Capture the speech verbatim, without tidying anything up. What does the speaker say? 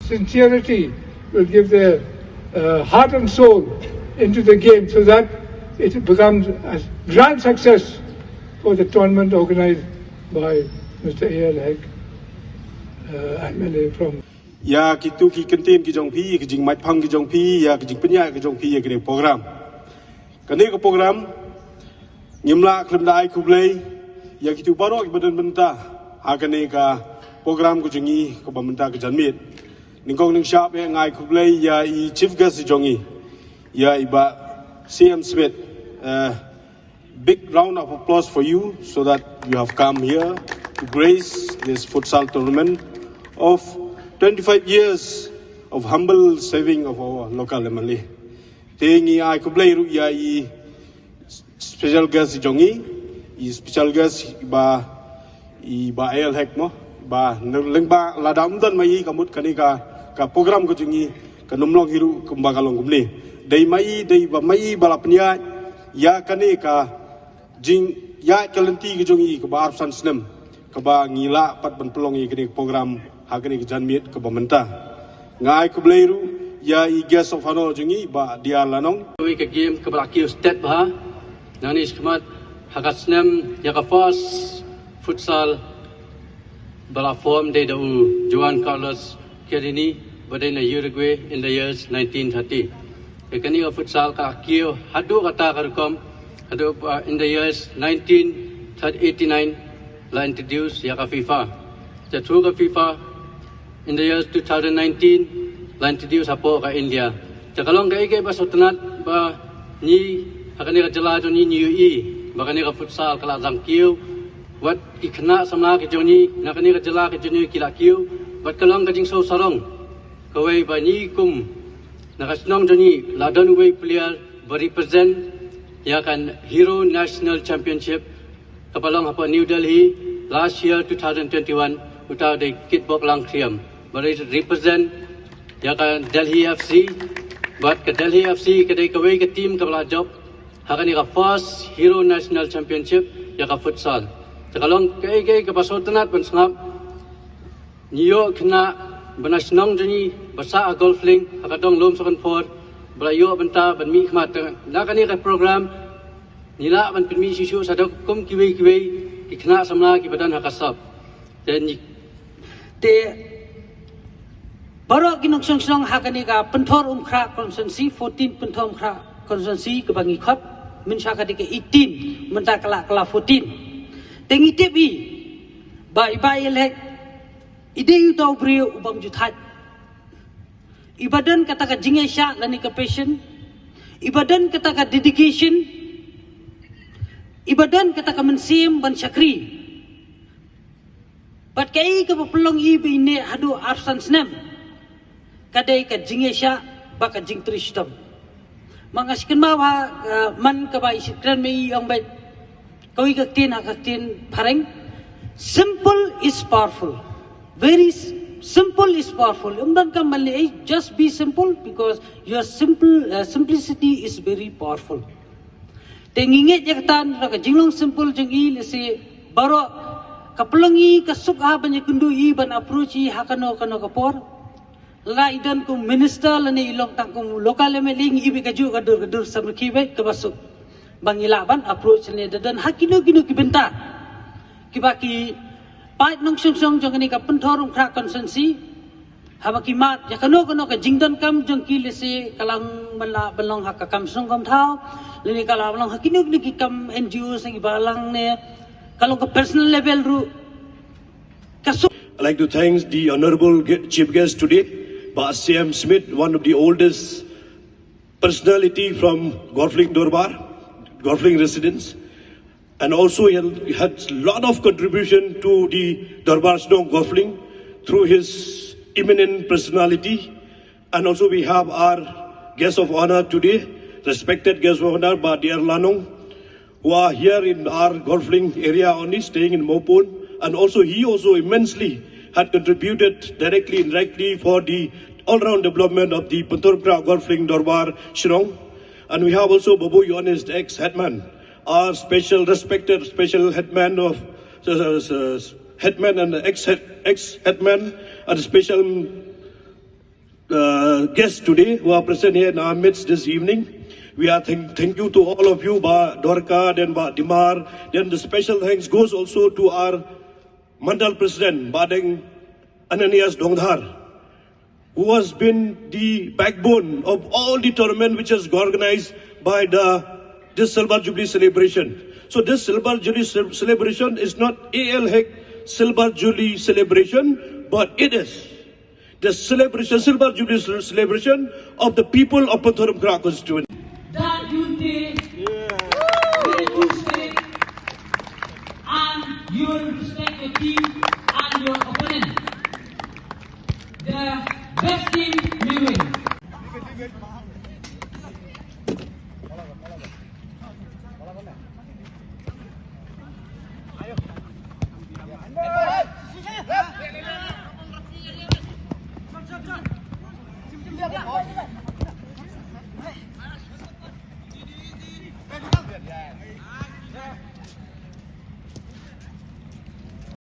Sincerity will give their uh, heart and soul into the game so that it becomes a grand success for the tournament organized by Mister A L Hek, uh, M L A from. Ïa kitu ki kyntien ki jong phi, ki jingmait phang ki jong phi, ïa ki jingpynïaid ki jong phi ïa kane program. Kane ka program ngim lah khlem da ai khublei ïa kitu baroh kiba don bynta ha kane ka program ka jong ngi kaba mynta ka janmiet. Nyngkong nyngshap eh nga ai khublei ïa i chief guest jong ngi, ïa i Bah C M Smith. Uh, big round of applause for you so that you have come here to grace this futsal tournament of twenty-five years of humble saving of our local M L A. Te ngi ai khublei ruh ïa i special guest jong ngi, i special guest i Bah, i Bah A L Hek mo, ba lyngba lada ym don ma i ka mut kane ka, ka program ka jong ngi kan ym long hi ruh kumba ka long kumne. Dei ma i, dei ba ma i ba la pynïaid ïa kane ka jingïaid ka lynti ka jong ngi kaba arphew san snem kaba ngi lah pat ban pynlong ïa kane ka program ha kane ka janmiet kaba mynta. Nga ai khublei ruh ïa i guest of honour jong ngi Bah D R Lanong. Kawei ka game kaba la kiew stet bha. Nangne shakhmat ha ka snem ïa ka first futsal ba la form dei da u Juan Carlos Chiellini ba dei na Uruguay in the years nineteen thirty. Te kane ka futsal ka la kiew haduh kata ka rukom haduh, uh, in the years nineteen eighty-nine la introduce ïa ka FIFA. Te through ka FIFA in the years two thousand nineteen la introduce hapoh ka India. Te ka long kaei kaei ba sngewtynnat ba ngi ha kane ka jylla jong ngi ngi ïohi ba kane ka futsal ka la jam kiew. Wat ki khynnah samla ki jong ngi na kane ka jylla ki jong ngi ki la kiew. Wat ka long ka jingsngew sarong kawei ba ngi kum na ka shnong jong ngi la don uwei player ba represent ïa ka Hero National Championship kaba long hapoh New Delhi last year two thousand twenty-one, uta u dei Kitbok Langkhriam ba dei represent ïa ka Delhi F C. Bad ka Delhi F C ka dei kawei ka team kaba la jop ha kane ka first Hero National Championship ïa ka futsal. Te ka long kaei kaei kaba sngewtynnat ban sngap. Ngi ïoh khynnah ba na shnong jong ngi ba sah ha Golf Link ha ka dong Lum Sohkynphor ba la ïoh bynta ban mihkhmat. Te na kane ka program ngi lah ban pynmih shuh shuh shaduh kum kiwei kiwei ki khynnah samla kiba don ha ka sap. Te ngi, te baroh ki nongshong shnong ha kane ka Pynthor Umkhrah constituency, fourteen Pynthor Umkhrah constituency kaba ngi khot, mynshuwa ka dei ka eighteen, mynta ka la, ka la fourteen. Te ngi tip i ba i Bah A L Hek i dei uta u briew u bym ju thait. Iba don kata ka jingïaishah lane ka passion. Iba don kata ka dedication. Iba don kata ka mynsiem ban shakri. Bad kaei kaba pynlong i ba i neh haduh arphew san snem ka dei ka jingïaishah bad ka jingtrei shitom. Ma nga sngewkynmaw ha, eh, man kaba i sngewkren ma i ong bad kawei ka ktien ha ka ktien phareng, simple is powerful. Very s-, simple is powerful. Ym donkam ban leh ei, just be simple because your simple, uh, simplicity is very powerful. Te ngi ngeit ïa kata na ka jinglong simple jong i lehse baroh ka pynlong i ka suk ha ban ïakynduh i ban approach i ha kano kano ka por. Lada i don kum minister lane i long tang kum local M L A ngi i bad kajuh ka dur ka dur samrkhie bad kaba suk ba ngi lah ban approach lane da don ha kino kino ki bynta kiba ki paid nongshong shnong jong kane ka Pynthor Umkhrah constituency haba ki mad ïa kano kano ka jingdonkam jong ki lehse ka long ban lah ban long ha ka kam shnong kam thaw lane ka lah ban long ha kino kino ki kam N G O sa kiba lang ne ka long ka personal level ruh. I'd like to thank the Honorable Gu-, Chief Guest today, Bah C M Smith, one of the oldest personality from Golf Link Dorbar, Golf Link residents. And also he had, he had a lot of contribution to the Dorbar Shnong Golf Link through his eminent personality. And also we have our guest of honor today, respected guest of honor, Bah D R Lanong, who are here in our Golf Link area only, staying in Mopun. And also he also immensely had contributed directly and indirectly for the all-round development of the Pynthorumkhrah Golf Link Dorbar Shillong. And we have also Babu Yohanes, the ex-headman, our special respected special headman of uh, uh, headman and ex-head, ex-headman and special uh, guests today who are present here in our midst this evening. We are thank, thank you to all of you, Bah Dorka, then Bah Dimar. Then the special thanks goes also to our Mandal President, Bah Deng Ananias Dongdhar, who has been the backbone of all the tournament which is organized by the this Silver Jubilee celebration. So this Silver Jubilee ce- celebration is not A L Hek Silver Jubilee celebration, but it is the celebration, Silver Jubilee ce- celebration of the people of Pynthorumkhrah constituency. That you did, you stay, and you will respect your team and your opponent. The best team will win.